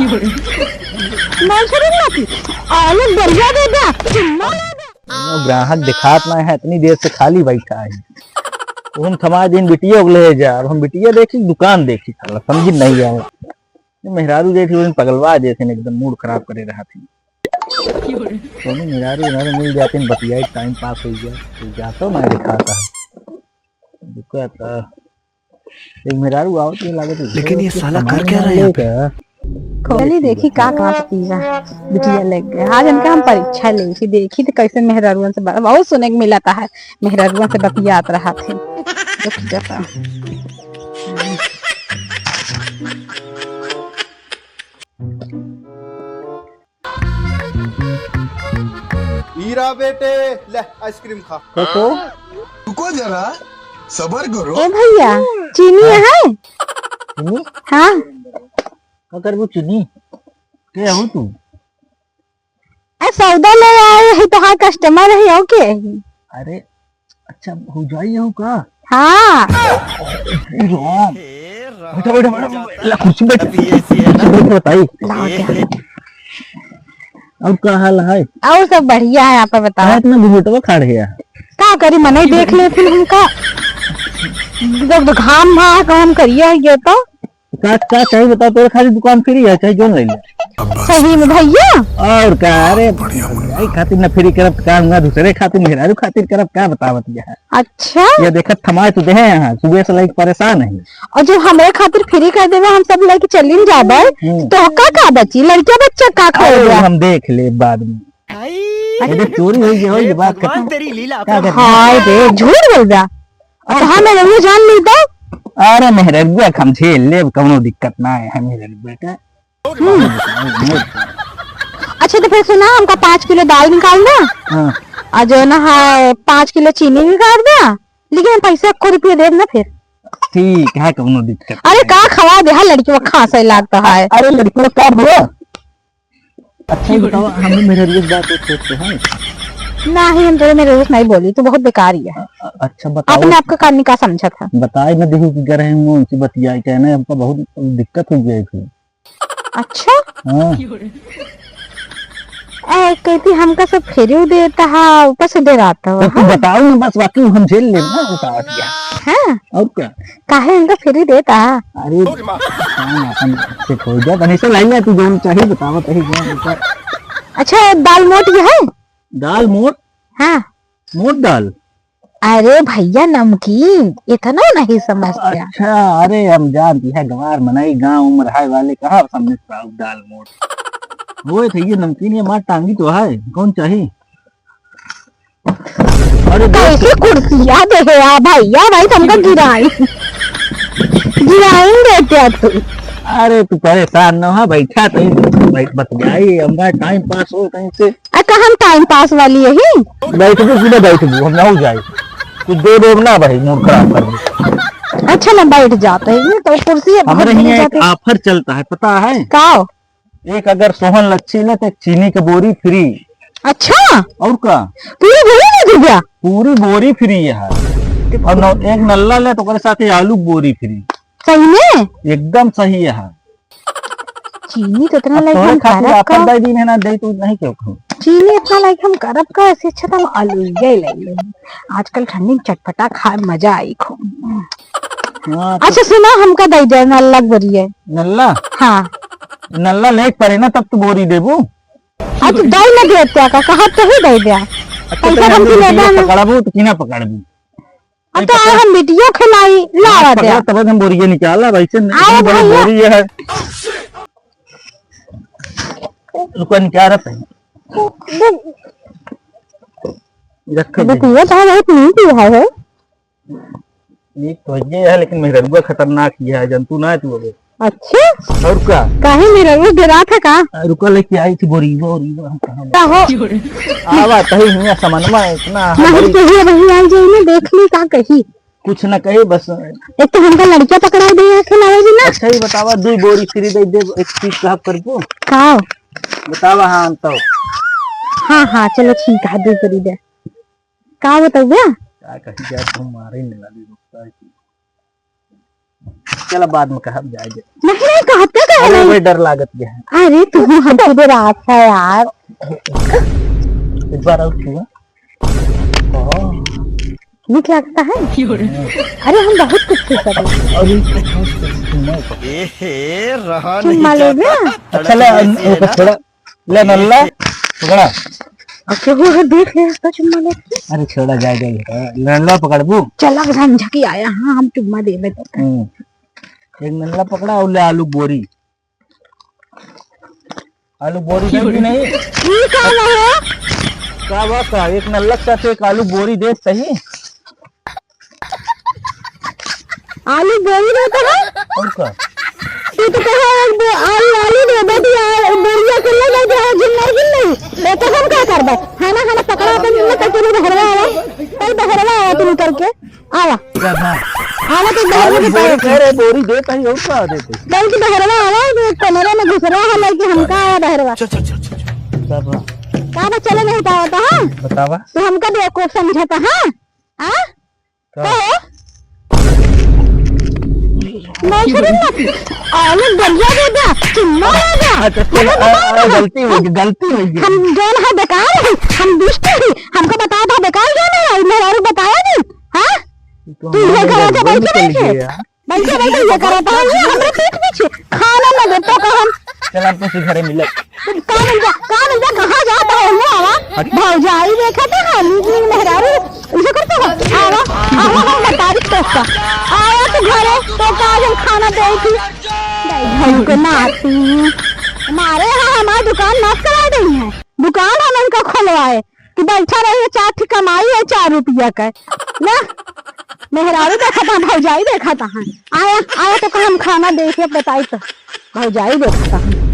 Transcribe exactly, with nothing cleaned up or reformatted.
नहीं छोड़ूंगा कि आलू दरिया दे दे, चुम्मा ले दे। वो ग्राहक दिखात ना है, इतनी देर से खाली बैठा है। तो हम थमा दिन बिटिया को ले जा, अब हम बिटिया देखी, दुकान देखी, साला समझ नहीं आया। ये मेहरारू जैसे वो दिन पगलवा जैसे एकदम मूड खराब करे रहा थी। दोनों मेहरारू, मेहरारू मिल जाते हैं, बतियाई, टाइम पास हो गया। तो जाता ना दिखाता है, दुकाता। एक मेहरारू आवत नहीं लागत है, लेकिन ये साला कर क्या रहा है यहाँ पे? चली देखी का कहाँ भतीजा बिटिया लग गया। आज इनका हम परीक्षा ले थी, देखी तो कैसे मेहरारुअन से ब-, बहुत सुने के मिला था है, मेहरारुअन से बतियात रहा थे। रुक जाता। हीरा बेटे, ले आइसक्रीम खा। रुको। रुको जरा, सबर करो। ए भैया, चीनी है? चीनी? हाँ। का करबू चीनी? के हऊ तू? ए, सौदा ले आए ही, तोहार कस्टमर है, ओके। अरे, अच्छा, भौजाई हो का? हाँ। अरे राम। बैठा, बैठा, बैठा, बैठा। ला, कुर्सी बैठ। कुर्सी बैठ, बताई। लाओ, क्या? और का हाल है? और सब बढ़िया है, आप बताओ। का इतना घुघुटवा खाड़ है यार? का करी, मनई देख ले फिर हमका। जब घाम में है, काम करिए ये तो। का, का चाहिए बताओ, तोरे खाली दुकान फ्री है, चाहे जोन ले ले। सही में भैया? और का, अरे, बढ़िया मुन्ना। भाई खातिर ना फ्री करब का, ना दूसरे खातिर, मेहरारू खातिर करब का, बतावत ये है। अच्छा। ये देखत थमाए तो देहे यहाँ, सुबह से लाइक परेशान है। और जब हमरे खातिर फ्री कर देवे, हम सब लेके चलिन जाबे, हम्म। तो का, का बची? लड़किया बच्चा का अरे, खरीदे? हम देख ले बाद में। आई। ये देख, चोरी हो गई, हो गई, ये बात भगवान खत्म। तेरी लीला का करना? हाय रे, झूठ बोल रहा। अच्छा। हाँ, मेहररुआ जान ली तो? अरे, मेहररुआ के हम झेल लेब, कौनो दिक्कत ना है, है मेहररुआ का। हम्म। अच्छा, तो फिर सुना, हमका पाँच किलो दाल निकाल दा। हाँ। और जो ना है, पाँच किलो चीनी निकाल दा, लेकिन हम पैसा एको रुपया देब ना फिर। ठीक है, कौनो दिक्कत अरे, नहीं। का खवा दे, हाँ, लड़की वो खांसे लागता है। अरे, लड़की का हुआ? अच्छा, ये बताओ, हमें मेहररुआ की बात होत है? नहीं, हम तोरे मेहररुआ से नहीं बोली, तू बहुत बेकार ही है। अ-, अ-, अच्छा, बताओ। अपने आप का कानी का समझत है? बताए न देखो कि घर है, वो उनसे बतियाए, कहना है, हमका बहुत दिक्कत हो गई थी। अच्छा? हाँ। ए, कहती हमका सब फ्री देता है, ऊपर से डराता है, तो तू हाँ? बताओ ना, बस बाकी हम झेल लेब ना, बताओ क्या। हाँ? और क्या? काहे हमका फ्री देता है? अरे, काम अपन से कोई दे, बने से लाई ले, तू जौन चाहिए बतावा, तही जौन ऊपर। अच्छा, दाल मोट ये है? दाल मोट? हाँ। मोट दाल? अरे भैया, नमकीन, इतना नहीं समझते। अच्छा, अरे हम जानती है, गंवार मनई, गाँव में रहे वाले, कहाँ समझ पाओ दाल मोट। वो थे ये नमकीन, ये मार टांगी तो है, कौन चाहिए? अरे देख। कैसे कुर्सिया दे है यार भाई, यार भाई तुमका गिराई, गिराई देते अब तू। अरे तू परेशान न हो, बैठा तो बैठ, बतियाई, हमारा टाइम पास हो कहीं से। आ, का हम टाइम पास वाली यही? बैठबू कि ना बैठबू, हम ना हो जाए। कुछ दे दो ना भाई, मूड खराब कर दे। अच्छा ना, बैठ जाते हैं, ये तो कुर्सी है, हमरे बहुत यहाँ एक जाते हैं। ऑफर चलता है, पता है? का? एक अगर सोहन लच्छी ले तो एक चीनी के बोरी फ्री। अच्छा? और का? पूरी बोरी दे दिया? पूरी बोरी फ्री है। और नौ-, एक नल्ला ले तो ओकरे साथ ही आलू बोरी फ्री। सही में? एकदम सही है। चीनी तो इतना अब लाइक तोरे हम खातिर करब ऑफर का? दे दी है ना, दे तू नहीं क्यों खाऊं? चीनी इतना लाइक हम करब का, ऐसे अच्छा तो हम आलू ही ले ले। आजकल ठंडी में चटपटा खाए मजा आई खूब। हाँ, तो अच्छा सुना, हमका दे दे नल्ला बोरिया। नल्ला? हाँ। नल्ला लेके परे ना तब तो बोरी देबू। अच्छा दे ना दे, क्या का कहा तो ही दे दे। अच्छा, पैसा तो हम हम तो ले वीडियो जाना। पकड़बू तो की ना पकड़बू? अब तो हम वीडियो खेलाई, लावा दे। पकड़ा तब हम बोरिया निकाला, वैसे नहीं, आओ इतनी बड़ी भैया। बोरी है। रुको, निकाल रहा है। रख दे। बतिया तो बहुत नीक ही है। नीक तो ये है, लेकिन मेहररुआ खतरनाक ही है, जंतु ना है तू अबे। अच्छा? और का? काहे मेहररुआ डरा था का? आ, रुका, लेके आई थी बोरी, बोरी, बोरी, हम कहाँ का हो? आवा, तही हियाँ समनमा इतना है, नहीं बड़ी। कहिए, वही आई जाई ना, देख ली का कही। कुछ ना कही, बस। एक तो हमका लड़कियाँ पकड़ाई दे, यहाँ से लावे जी ना। अच्छा, ये बतावा, दो बोरी फ्री दे दे, एक चीज साफ कर दो। का? बतावा, हाँ, हम तो। हाँ, हाँ, चलो ठीक है, दो फ्री दे। का बताऊ बे? का कही जाए, तुम मारे नहीं लगी, रुकता है कि चला, बाद में कहब, जाए दे। नहीं, नहीं, कहते कहे अरे, नहीं। भाई, डर लागत है। अरे, तू हमसे डरात है यार। एक बार और छुआ। ओहो। मीठ लगता है? अरे, हम बहुत कुछ छू सकते हैं। अरे, ए हे, रहा चुम्मा नहीं ले जाता। ना। अच्छा, ले, अन-, रुको, थोड़ा। ले नल्ला, पकड़ा। अच्छा, वो है, देख ले, इसका चुम्मा ले। अरे छोड़ा, जाए, जाए, जाए। नल्ला पकड़बू? चला, समझा के आया, हाँ, हम चुम्मा देबे तो। हम्म। एक नल्ला पकड़ा और ले आलू बोरी। आलू बोरी दे कि नहीं? ई का है? का बा का? एक नल्ला के साथ एक आलू बोरी दे सही। आलू बोरी देता है? और का? तू तो कहा एक बो-, आलू, आलू दे दे, तू आ-, बोरिया के ले दे, तू आ, जिन नहीं, जिन नहीं। तो, तो हम का करबे? खाना, खाना पकड़ा अपन, जिन कचरी बहरवा आवा। कल बहरवा आवा तू उतर के। आवा। क्या था? आवा तो बहरवा आलू के बोरी पावे। कह रहे, बोरी देता ही, और का देते? कल की बहरवा आवा, तो कमरे में घुस रहा है, लड़की हमका आवा बहरवा। चल, चल, चल, चल, चल। क्या था? का बा, चले नहीं पावत, हाँ? बतावा। तो हमका बेवकूफ समझता, हाँ? हाँ? का? कहो? नहीं, सुनिए ना। आलू दरिया दे दे, चुम्मा दे दे। अच्छा, चलो, अरे, आ, आ, बताओ ना। गलती हो गई, गलती हो गई। हम जौन है बेकार है, हम दुष्ट है, हमको बताओ तो बेकार क्यों नहीं है? मेहरारू बताया नहीं, हाँ? ये तो तू हमारे ये घर घर का में बैठे निकल बैठे। गया। बैठे बैठे ये करत है, ये हमरे पीठ पीछे खाना ना दे तो का हम चल, हम तो घरे मिले। का मिल जा, का मिल जा, कहाँ जात है, ले आवा। अच्छा। भौजाई देखत है, नीक नीक मेहरारू, इसे करते हो? आवा, आवा, हम बताई तो का। आवा तो घरे, तो का आज हम खाना दे थी। भाई, भाई को नाती। मारे यहाँ हमारी दुकान नाश करा देई है। दुकान हम इनका खोलवाए। कि बैठा रही है, चार ठी कमाई है, चार रुपया का। ना, मेहरारू देखा था, भौजाई देखा था। आया, आया तो हम खाना दे के बताई तो भौजाई देखा था।